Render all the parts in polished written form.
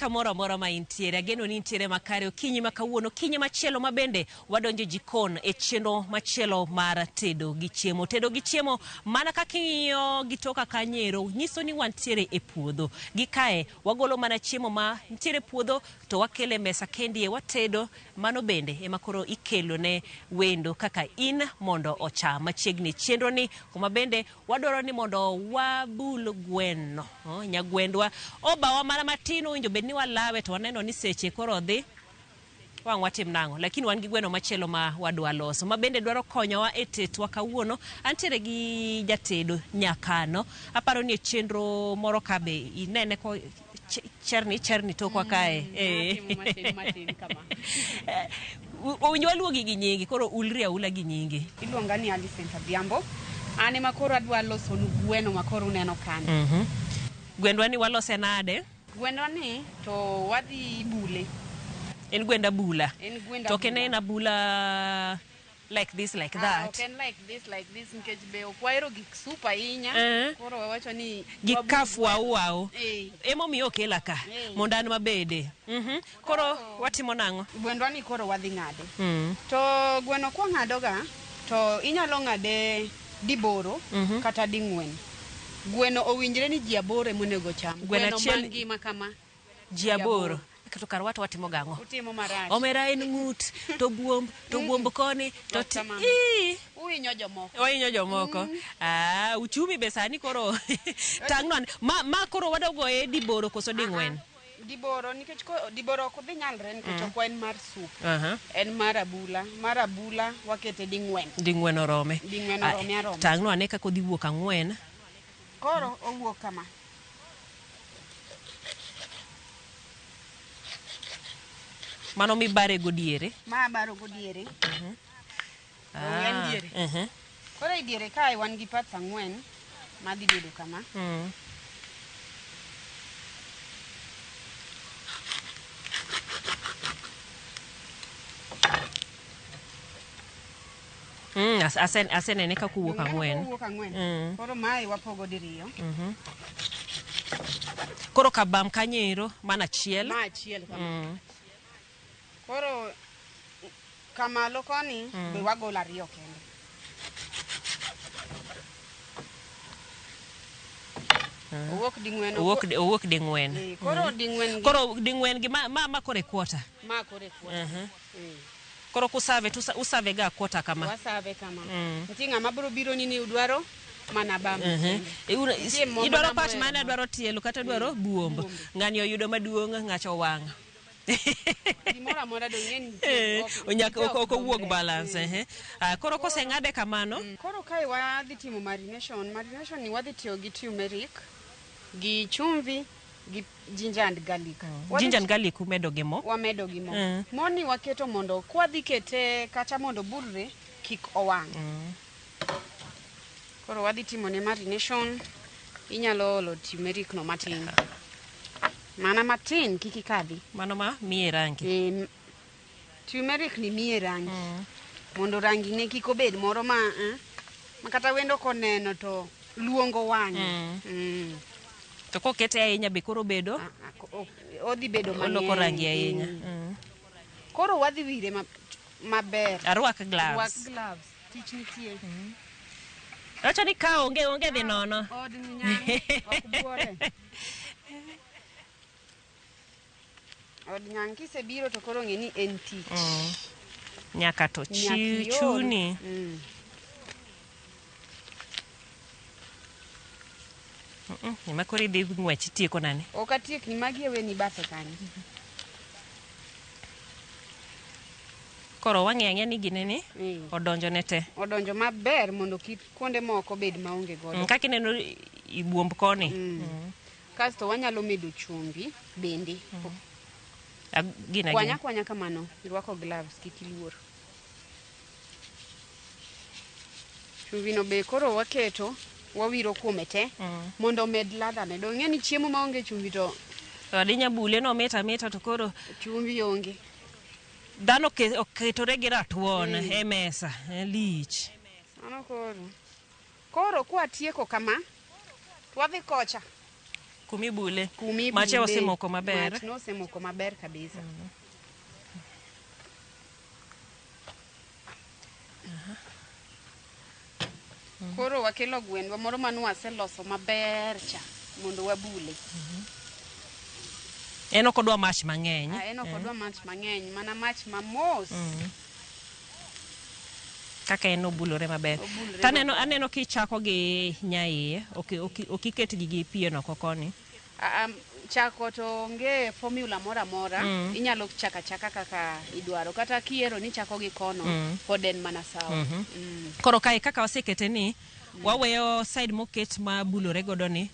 kamoro amora ma intiere. Ageno ni intiere makare okinyi ma kawuono, okinyi machielo ma bende wadonjo e jikon e chenro machielo mar tedo gi chiemo. Tedo gi chiemo mana kaka ing'iyo gi toka kanyero nyiso ni wantiere e puodho. Gi kae wagolo mana chiemo ma nitiere e puodho to wakelo e mesa kendie watedo. Mano bende ema koro ikelo ne wendo kaka in mondo ocham machiegni chenro ni kuma bende Wadwaro ni mondo wabul gweno. Oh, nyagwendwa obawa mana matin owinjo bed ni walawe to waneno ni seche koro dhi wang' watim nang'o lakini wan gi gweno machielo ma wadwa loso ma bende dwaro konyowa e tetwa kawuono antiere gi jatedo nyakano aparo ni e chenro moro ka be inene ko cherni cherni tokwa kae Eh. Atimo matin matin kama. Eh, owinjo waluogi gi nyingi koro ulri aula gi nyingi Iluonga ni Alicent Adhiambo. An ema koro adwa losonu gweno ma koro uneno kani. Gwendwa ni walose nade? Gwendwa ni to wadhi bule. En gwend abula. En gwend To ok en abula. en abula like this like Ah, that. ok en like this like this nikech be ok wahero gik soup ahinya. Eh. Koro wawacho ni Gik wabul kafu gweno. wau wau. Eh. Emomiyo okela ka Eh. mondo an mabede. Koro watimo nang'o? Gwendwa ni koro wadhi ng'ade. To gweno kwang'ado ga to inyalo ng'ade diboro kata ding'wen. Gweno owinjre ni ji aboro emonego cham. Gweno Gweno achiel- mangima kama. Ji aboro. To kar wato watimo gang'o? Utimo marach. Omera en ng'ut, to buomb, to buomb koni, to Ok ti. kamano. Ii! Uhinyo jomoko. Wahinyo jomoko. Ah, uchumi be sani koro tang'nwa. Ma, ma koro wadogoye diboro koso ding'wen? Diboro nikech ko, diboro ok dhi nyalre nikech ok en mar soup. Aha. En mar abula. Mar abula wakete ding'wen. Ding'wen orome. Ding'wen Ah, orome aroma. Tang'nwa ane kaka odhi wuok ang'wen. Koro owuok kama. Mano mibare go diere. Ma abaro go diere. Oh, en diere. Koro e diere kae wan gi parts ang'wen madhi bedo kama. Asenene kaka owuok Donge ang'wen. Owuok ang'wen. Koro mae wapogo diriyo. Koro kabam kanyo ero mana achiel. Ma achiel kama. Koro kamalo koni be wagolo ariyo kende. Owuok ding'wen. Owuok ding'wen. Eh, Koro ding'wen gi Koro ding'wen gi ma, ma, ma koro e quarter. ma koro e quarter. Eh. Koro kusave to usave ga quarter kama. Wasave kama. Nitie ng'ama biro biro ni ni udwaro mana bam. kende. Nitie moko Idwaro ma part mohero mane ma- adwaro tielo kata adwaro buomb. Ng'ani oyudo maduong' ng'acha owang'. Gimoro amora dong' ng'e ni nitie, Eh, ok- nyaka nitie ok ok owuog romre. balance ehe. Ah, koro koseng'ade kamano Koro kae wadhi timo marination. Marination ni wadhi tiyo gi turmeric, gi chumvi, gi ginger and garlic. Wadhi ginger and garlic umedo gi mo. wamedo gi mo. Moni waketo mondo kwadhi kete kacha mondo bulre kik owang'. Koro wadhi timo ne marination. Inyalo olo turmeric no matin. Mana matin kik ikadhi. Mano ma miye rangi. E, turmeric ni miye rangi. Mondo rangi ne kik obed moro ma eh, ma kata wendo koneno to luongo wang'e. To kokete ahinya be koro bedo Ah, ah, odhi bedo mang'eny. oloko rangi ahinya. Koro wadhi wire maber. Arwak gloves. Rwak gloves. Tich nitie. Wacho ni ka onge onge dhi nono. Od nyang' ok buore. Od nyang' kisebiro to koro ng'e ni en tich. Nyaka to Nyaka iol. chuni. Ema koro idhi ng'wech itieko nani? Ok atiekni magi aweni bathe kanyo. Koro wang'e ang'e ni gineni odonjo ne te. Odonjo maber mondo kik kuonde moko bed maonge godo. Kaka ineno i buomb koni. Kasto wanyalo medo chumbi bende. Gina Kwanya gina. kwanya kamano, irwako gloves kik iluor. Chumbi no be koro waketo, wawiro kuome te mondo omed ladha ne. Dong' ing'e ni chiemo maonge chumbi to To adinya bule no mit amita to koro chumbi onge. Dhano oketore gi ratuon e mesa, e lich. Mano koro. Koro kwatieko kama, to wadhi kocha. Kumibule. Kumibule. Mache osemoko maber. Mach nosemoko maber kabisa. Koro wakelo gwendwa moro mane waseloso maber cha mondo wabule. En ok odwa mach mang'eny. Ah, en ok odwa mach mang'eny, mana mach mamos. Kaka en obulore maber. Obulore. To aneno aneno kichako gi nyaiye, ok iket gi gi pien oko koni. Ah, chako to onge formula moro amora. Inyalo chako achaka kaka idwaro, kata kiyiero ni chako gi kono, pod en mana sawa. Koro kae kaka wasekete ni, waweyo side moket ma bulore godo ni.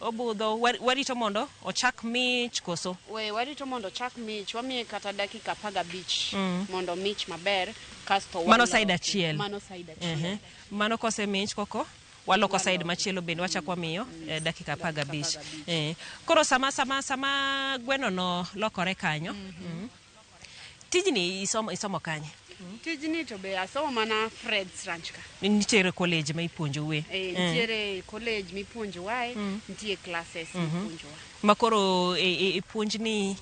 Obudho, warito mondo ochak mich koso? We warito mondo ochak mich, wamiye kata dakika 15 mondo mich maber, kasto Mano waloke. side achiel. Mano side achiel. Mano kosemich koko waloko side machielo bende wachako wamiyo dakika 15. 15. Koro sama gweno no lokore kanyo. Tijni isomo kanye? Tijni to be asomo mana Fred's Ranch ka. Nitiere college ma ipuonjoue? Nitiere college mipuonjowae, nitie classes mipuonjowa. Ma koro e puonj ni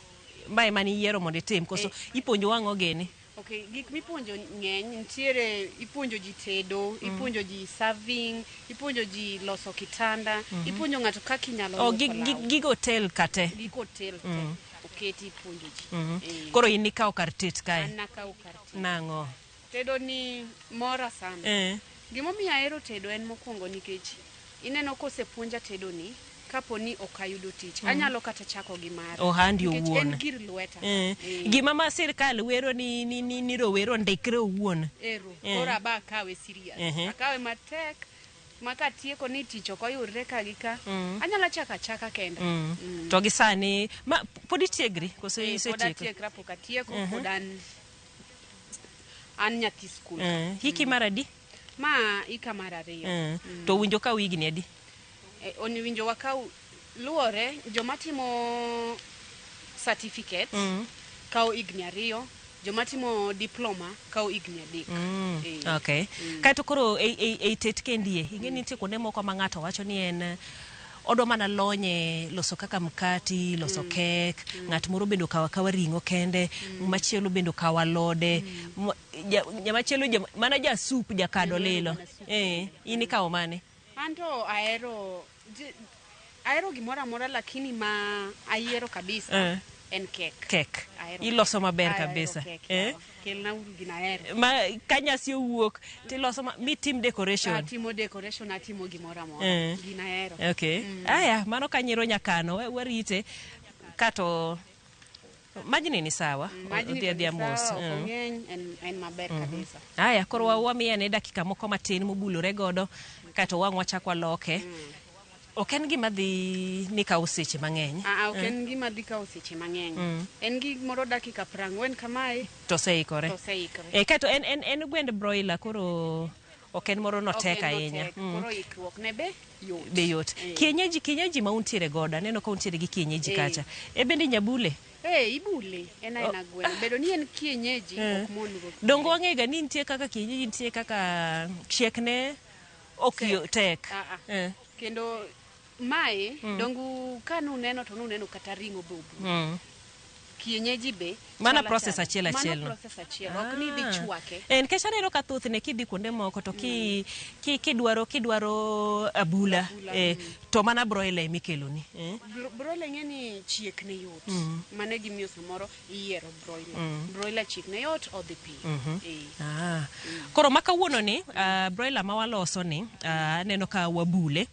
mae mane iyiero mondo itim koso ipuonjo ang'o gini? Okay, gik mipuonjo ng'eny, nitiere ipuonjo ji tedo, ipuonjo ji serving, ipuonjo ji loso kitanda, ipuonjo ng'ato kaka inyalo Oh, luoko law. gig hotel kate. Gik hotel te oketi ipuonjo ji. Koro in ikawo kar tet kae? An nakawo kar tet. Nang'o? Tedo ni mora sana. Gimomiyo ahero tedo en mokwongo nikech ineno kosepuonja tedo ni, kapo ni ok ayudo tich, anyalo kata chako gi mara. Ohandi Nikech owuon. en gir lweta. Gima ma sirkal wero ni rowere ondikre owuon. Ero, koro aba akawe serious. Akawe matek, ma katieko ni tich ok oyudre ka gi ka, anyalo chako achaka kenda. To gi sani, ma pod itiegri koso Pod isetieko? atiekra, pok atieko, pod an nyathi skul. Hiki mar adi? Ma ika mar 2. To winjo kaw higni adi? Owinjo wakaw, luwore, joma timo certificate kawo higni 2, joma timo diploma kawo higni 3. Okay. Kaeto koro ei tet kendie, ing'e ni nitie kuonde moko ma ng'ato wacho ni en odwa mana lony e loso kaka mkati, loso kek, ng'at moro bende okawo akawa ring'o kende, machielo bende okawo alode, jamachielo mana ja sup, jakado lilo. In ikawo mane? An to ahero gimoro amora, lakini ma ayiero kabisa en kek. Kek. Ahero Iloso kek. maber Ahero kabisa. kek, yawa. Kelna uru gina ahero. Ma ka nyasi owuok tiloso mitim decoration. Atimo decoration, atimo gimoro amora. Gina ahero. Okay. Aya, mano ka nyiro nyakano, warite kato majni ni sawa. Majni Odhi adhiya to ni mos. sawa, ok ong'eny, en maber kabisa. Aya, koro wamiye ane dakika moko matin mobulore godo, kato wang' wachak waloke. Ok en gima dhi ni kawo seche mang'eny. Ah, ok en gima dhi kawo seche mang'eny. En gimoro dakika 40 kamae To oseikore. to oseikore. Kaeto en gwend broiler, koro ok en moro no tek Ok en ahinya. notek, Koro ikruok ne be yot. Be yot. Kienyeji ma untiere godo, aneno ka untiere gi kienyeji kacha. E bende inyabule? Ibule, en aena gweno. Bedo ni en kienyeji, ok mon go. Dongo wang'eyo ga ni nitie kaka kienyeji, nitie kaka chiekne ok tek. Kendo mae, dongu ka nuneno to nuneno kata ring'o be obul. Kienyeji be Mana chalo process achalo. achiel achiel Mano no. process achiel, ok ni idhi chwake. Nikech aneno ka thothne kidhi kuonde moko to kidwaro abula, Abula, to mana broiler emikeloni. Broiler ing'e ni chiek ne yot. Mano e gimiyo samoro iyiero broiler. Broiler chiek ne yot, odhi piyo. Koro ma kawuono ni, broiler ma waloso ni, aneno ka wabule.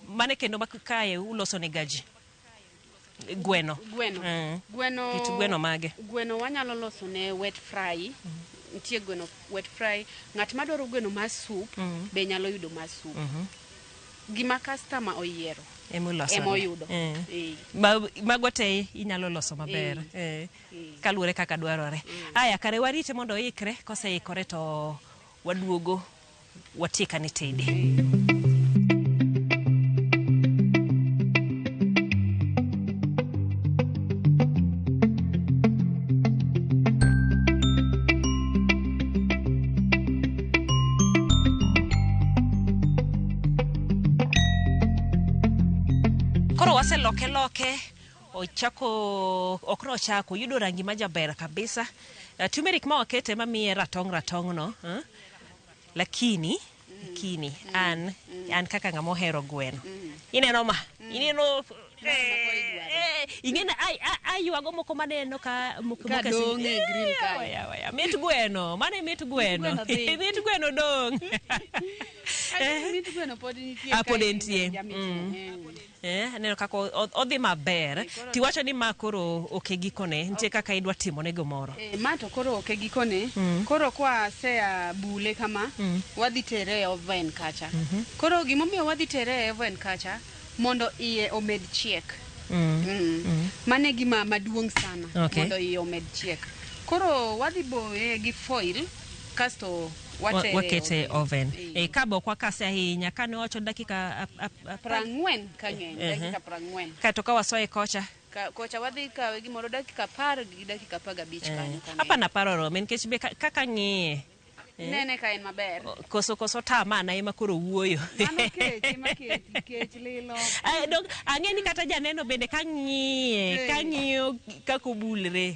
Mane kendo ma kae uloso ne gaji? Gweno. Gweno. Gweno. Kit gweno mage? Gweno wanyalo loso ne wet fry. Nitie gweno wet fry. Ng'at madwaro gweno mar soup be nyalo yudo mar soup. Gima customer oyiero Ema emoyudo. Mago te inyalo loso maber. Kaluwore kaka dwarore. Aya, kare warite mondo oikre, koseikore to waduogo watiek ane tede. Koro waseloke loke ochako ok nochako yudo rangi majaber kabisa. Turmeric ma wakete mamiye ratong' ratong' no, eh? Lakini an kaka ng'ama ohero gweno. Ineno ma? Ineno ing'eni aywago moko maneno ka moko Ka moko dong' e grill kae. Waya, waya. Mit gweno, mano e mit gweno. Gweno dhi. Mit gweno dong'. Ati mit gweno pod nitie. Ah, pod kae, entie. jamit Mm. eh. Aneno kaka odhi maber. Tiwacho ni ma koro ok e gikone, nitie kaka idwa timone gimoro. Ma to koro ok e gikone. Koro kwa sea bule kama, wadhi tere e oven kacha. Koro gimomiyo wadhi tere e oven kacha, mondo iye omed chiek. Mano e gima maduong' sana. Okay. Mondo iye omed chiek. Koro wadhi boye gi foil, kasto watere e Wakete e oven. Eh. Ka be ok wakase ahinya, kane wawacho dakika 40 ka ng'eny, dakika 40. Kaeto ka wasoye kocha. Kocha wadhi kawe gimoro dakika 10 gi dakika 15 kanyo ka ng'eny. Hapana apar orome nikech be kaka ng'iye. Nene ka en maber. Koso tama ana ema koro wuoyo. Mano kech ema keti, kech lilo. Dong, ang'e ni kata janeno bende ka ng'iye, ka ng'iyo kaka obulre,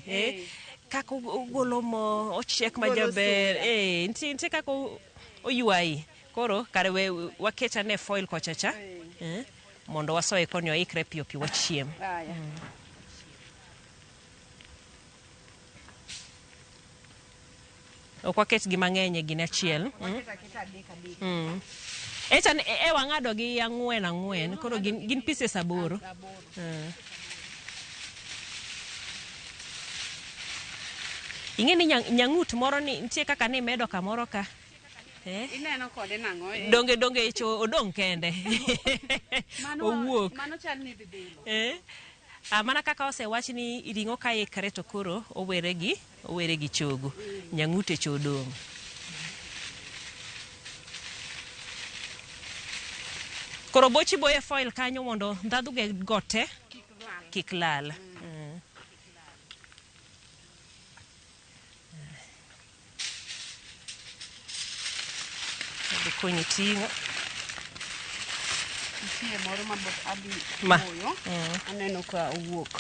kaka ogolo mo, ochiek Ogolo majaber. suya. Nitie kaka oywayi. Koro kare we waket ane foil kocha cha. Mondo wasoye koni oikre piyo piyo wachiem. Aya. Ok waket gi mang'eny e gine achiel. Waket aketa adek adek. Echa e wang'ado gi ang'wen ang'wen, koro gin pieces 8. 8. Ing'e ni nyang'ut moro ni nitie kaka ni imedo kamoro ka. Ineno kode nang'o? Donge cho odong' kende. Owuok. Mano chal ni dhi bilo. Mana kaka osewach ni ring'o ka ikre to koro owere gi chogo. Nyang'ute cho odong'. Koro bochi boye foil kanyo mondo ndhadhu ge go te Kik lal. Kik lal. Adhi konyi ting'o. Nitie moro ma bok adhi Ma. boyo. Aneno ka owuok.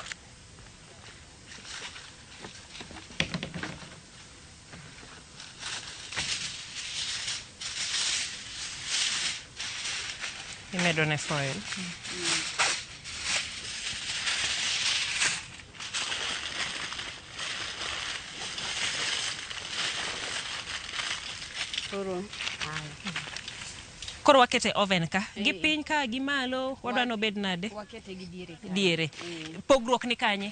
Imedo ne foil. Koro, haya. Koro wakete oven ka. Gi piny ka, gi malo, wadwa ni obed nade? Wakete gi diere ka. Diere. Pogruok ni kanye?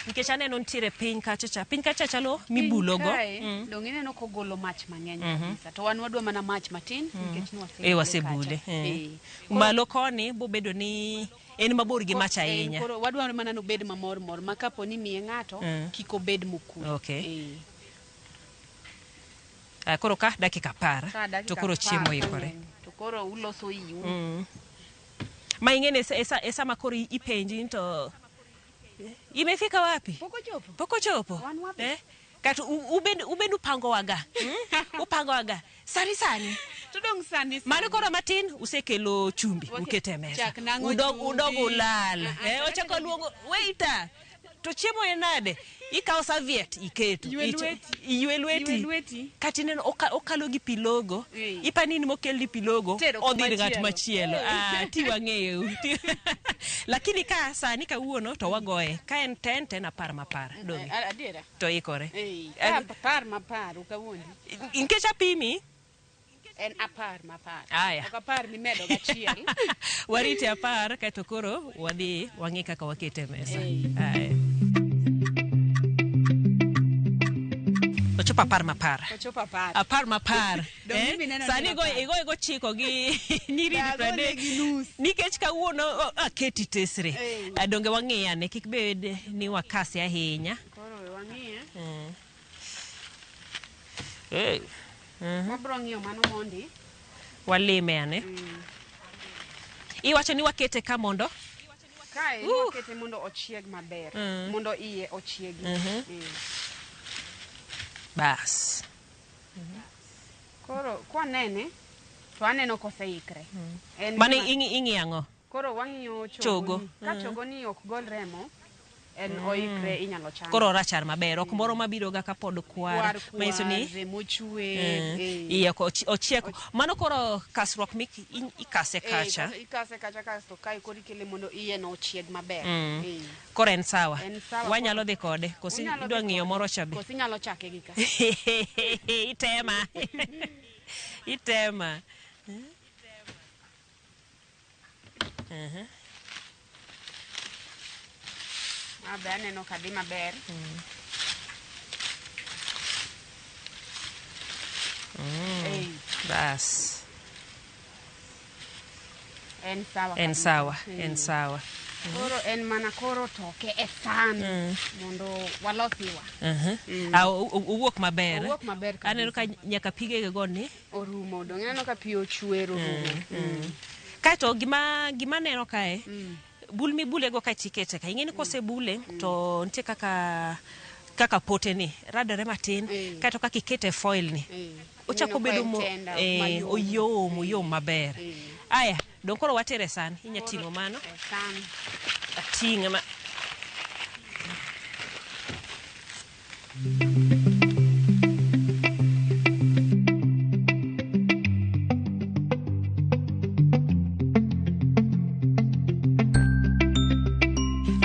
Nikech aneno nitiere piny kacha cha. Piny kacha chalo mibulogo. Piny kae, dong' ineno kogolo mach mang'eny kabisa. To wan wadwa mana mach matin nikech nwasebule Wasebule, kacha. Malo koni bobedo ni en mabor gi mach ahinya. Koro wadwa mana nobed mamor mor ma kapo ni miye ng'ato kik obed mokwe. Koro ka dakika 10, Ka dakika to koro chiemo apar oikore. kang'eny, to koro uloso iu. Ma ing'e ni e sama koro ipenji ni to imefika wapi? Pok ochopo. Pok ochopo. Wan wapi? Kata ubed upango waga. Upango waga. Sani sani. To dong' sani sani. Mano koro matin usekelo chumbi, Wake- ukete e mesa. Chak nang'o Udog, chumbi. udog ulal. Chak Ochako luongo waiter. To chiemo en nade? Ikawo serviette iketo. Ywe lweti. Ywe lweti. Ywe lweti. Kata ineno okalo gi pi logo. Ipani ni mokel ni pi logo, Tero odhi ir ng'at kumachielo. machielo. Ti wang'eyo. Lakini ka sani kawuono to wagoye. Ka en 10, 10 apar mapar. Donge? Adiera. To ikore. Ka apar mapar, ok awuondi. Nikech apimi. En apar mapar. Aya. Ok apar mimedo gachiel. Warite apar kaeto koro wadhi wang'i kaka wakete e mesa. Aya. Ochopo apar mapar. Ochopo apar. Apar mapar. Dong' mimi neno ni Sani apar. igo gochiko gi nyiri Dago pradek. ne gi nus. Nikech kawuono aketi tesre. Donge wang'iye ane kik bed ni wakase ahinya. Koro we wang'iye. Wabro ng'iyo mano mondi. Walime ane. Iwacho ni wakete ka mondo? Kae wakete mondo ochieg maber. Mondo iye ochiegi. Bas. Koro kwanene to aneno koseikre. En Mano gima ing'i ang'o? Koro wang'iyo Chogo. chogo. Ka chogo ni ok gol remo, en oikre inyalo chame. Koro orachar maber, ok moro mabiro ga kapod kwar. Kwar Manyiso ni kwar, remo chwer. Iye ok ochiek. Mano koro kasruok mik ikase kacha. Ikase kacha kasto kae koro ikele mondo iye no ochieg maber. Koro en sawa. En sawa. Wanyalo dhi kode. Kosi Unyalo idwa dhi ng'iyo kode. moro cha be. Kosi inyalo chake gi ka. Itema. Itema. Ma be aneno ka dhi maber. Bas. En sawa. En kabisa. sawa. En sawa. Koro en mana koro toke e san mondo walos iwa. Ah, owuok maber. Owuok maber kabisa. Aneno ka nyaka pige go ni. Orumo dong ineno ka pi ochwer orumo. Kaeto gima neno kae, bul mibule go kaeto ikete ka. Ing'e ni kosebule to nitie kaka pote ni radore matin. Kaeto kaka ikete e foil ni. Ochako Ineno ka bedo en mo tender, mayom. Oyom, oyom maber. Aya, dong koro watere e san. Inya ting'o mano. E san. Ating'e ma.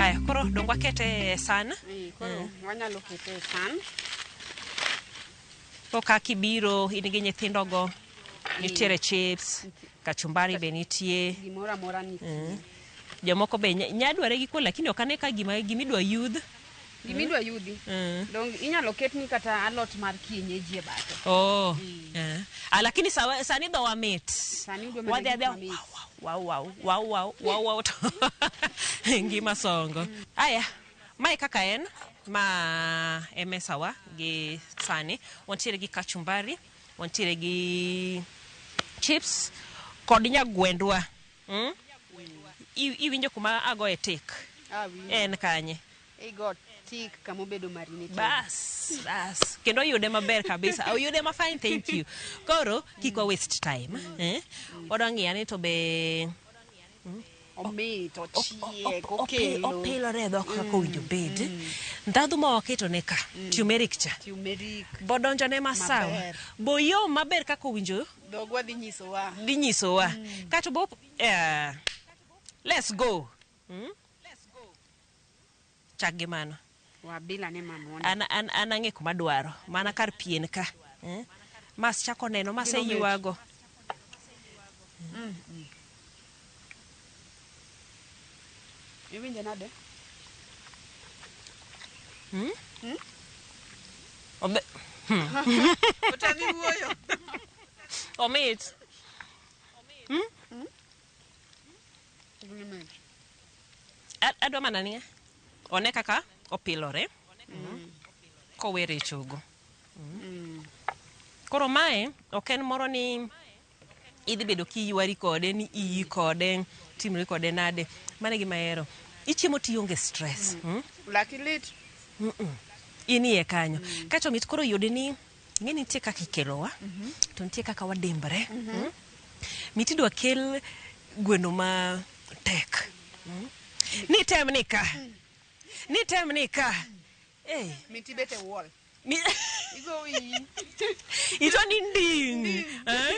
Aya, koro dong wakete e san. Koro wanyalo kete e san. Ko kaka ibiro in gi nyithindogo, nitiere chips, kachumbari be nitie. Gimoro amora nitie. Jomoko be nya dware gi kuon, lakini ok ane ka gima gimidwa yudh. Gimidwa yudi. Dong inyalo ketni kata alot mar kienyeji e bathe. Oh. Ah, lakini sawa, sani dhowa mit. Sani udwa mana Wadhi gik adhiya mamit. Wow wow wow wow wow wow to ngima songo. Aya, mae kaka en ma e mesawa gi sani. Wantiere gi kachumbari, wantiere gi chips kod nyagwendwa. Iwinjo kuma agoye tik? Awinjo. En kanye? Igo tik kamobedo marinated. Bas, bas. Kendo oyude maber kabisa. Oyude ma fine, thank you. Koro, kik wa waste time. Eh? Wadwa ng'iya ni to be Omit, ochiek, okelo. Opilore e dhok kaka owinjo bed. Ndhadhu ma waketo ne ka, turmeric cha. Turmeric. Bodonjone masawa. Maber. Boyom maber kaka owinjo Dhogwa dhi nyisowa. dhi nyisowa. Kato bo let's go. Chak gi mano. Wabila ne mamona. An ang'e kuma dwaro. Mana kar pien ka. Mas chako neno, mas Gino mit. eywago. Iwinjo nade? Otami wuoyo. Omit. Gino mit. Adwa mana ni one kaka opilore. Kowere e chogo. Koro mae ok en moro ni idhi bedo kiywari kode ni iyi kode timri kode nade. Mano e gima ahero. Ichiemo to ionge stress. Laki lit. In iye kanyo. Kaeto mit koro yude ni ing'e ni nitie kaka ikelowa to nitie kaka wadimbre. Mit idwa kel gweno ma tek. Ni tem ni ka. Ni tem ni ka. Mit ibet e wall. Igo wiyi. Ito ni nding.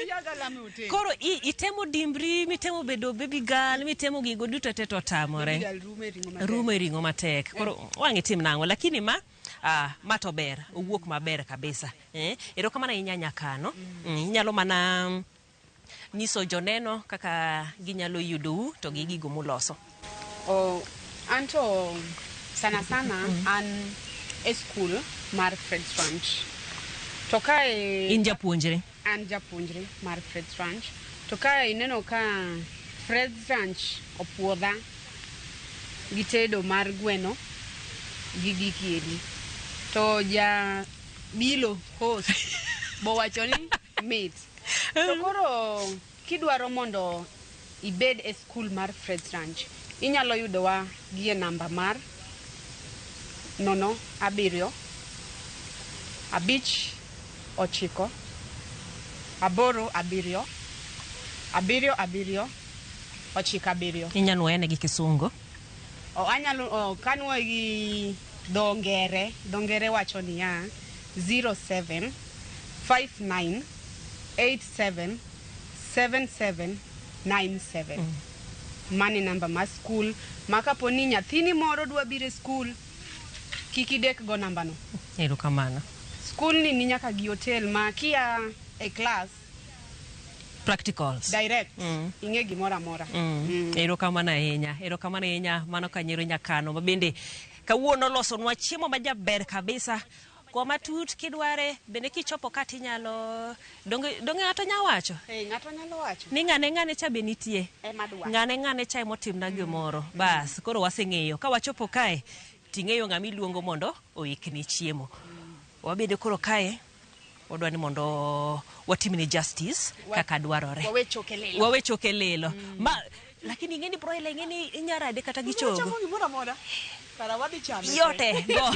Iyaga lame otel. Koro itemo dimbri, mitemo bedo baby girl, mitemo gigo duto te to otamore. Baby girl rumo e ring'o matek. Rumo e ring'o matek. Koro wang' itim nang'o? Lakini ma to ber, owuok maber kabisa. Erokamano ahinya Nyakano. Inyalo mana nyiso joneno kaka ginyalo yudou to gi gigo muloso. Anto sana sana an e school mar Fred's Ranch. To kae In japuonjre? An japuonjre mar Fred's Ranch. To kae ineno ka Fred's Ranch opuodha gi tedo mar gweno gi gikieri. To ja bilo host bowacho ni mit. To koro kidwaro mondo ibed e school mar Fred's Ranch, inyalo yudowa gi e namba mar 0 7 5 9 8 7 7 7 97. Inyalo nuoye gi kisungu. O, anyalo o, kanuoye gi dho ngere, dho ngere wacho niya 07 59 87 77 97. Mano e namba mar skul ma kapo ni nyathini moro dwa biro e skul, kik idek go nambano. Erokamano. Skul ni ni nyaka gi hotel ma kia e class Practicals. Direct ing'e gimoro amora. Erokamano ahinya. Erokamano ahinya mano kanyero nyakano ma bende kawuono olosonwa chiemo ma jaber kabisa. Kwa matut kidware bende kichopo ka tinyalo donge donge ng'ato nya wacho Eh, ng'ato nyalo wacho ni ng'ane ng'ane cha be nitie. Ema dwa. Ng'ane ng'ane cha emotimna gimoro. Bas, koro waseng'eyo. Ka wachopo kae, ting'eyo ng'ama iluongo mondo oikni chiemo. Wabedo koro kae, wadwa ni mondo watimne justice kaka dwarore. Wawe choke lilo. Wawe choke lilo. Ma lakini ing'eni broiler ing'eni inyarade kata gi chogo. Chamo gimoro amora. Kara wadhi chame. Yote go.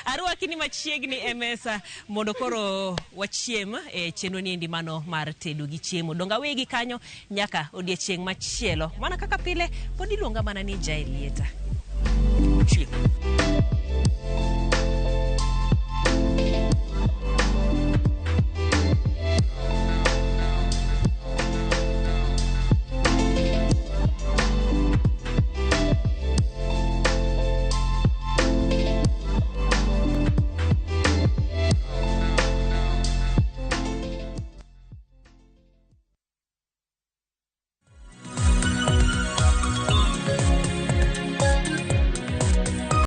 Arwaki ni machiegni e mesa mondo koro wachiem e chenro ni endi mano mar tedo gi chiemo. Donga wegi kanyo nyaka odiechieng' machielo. Mana kaka pile pod iluonga mana ni Jaelieta. Chiemo.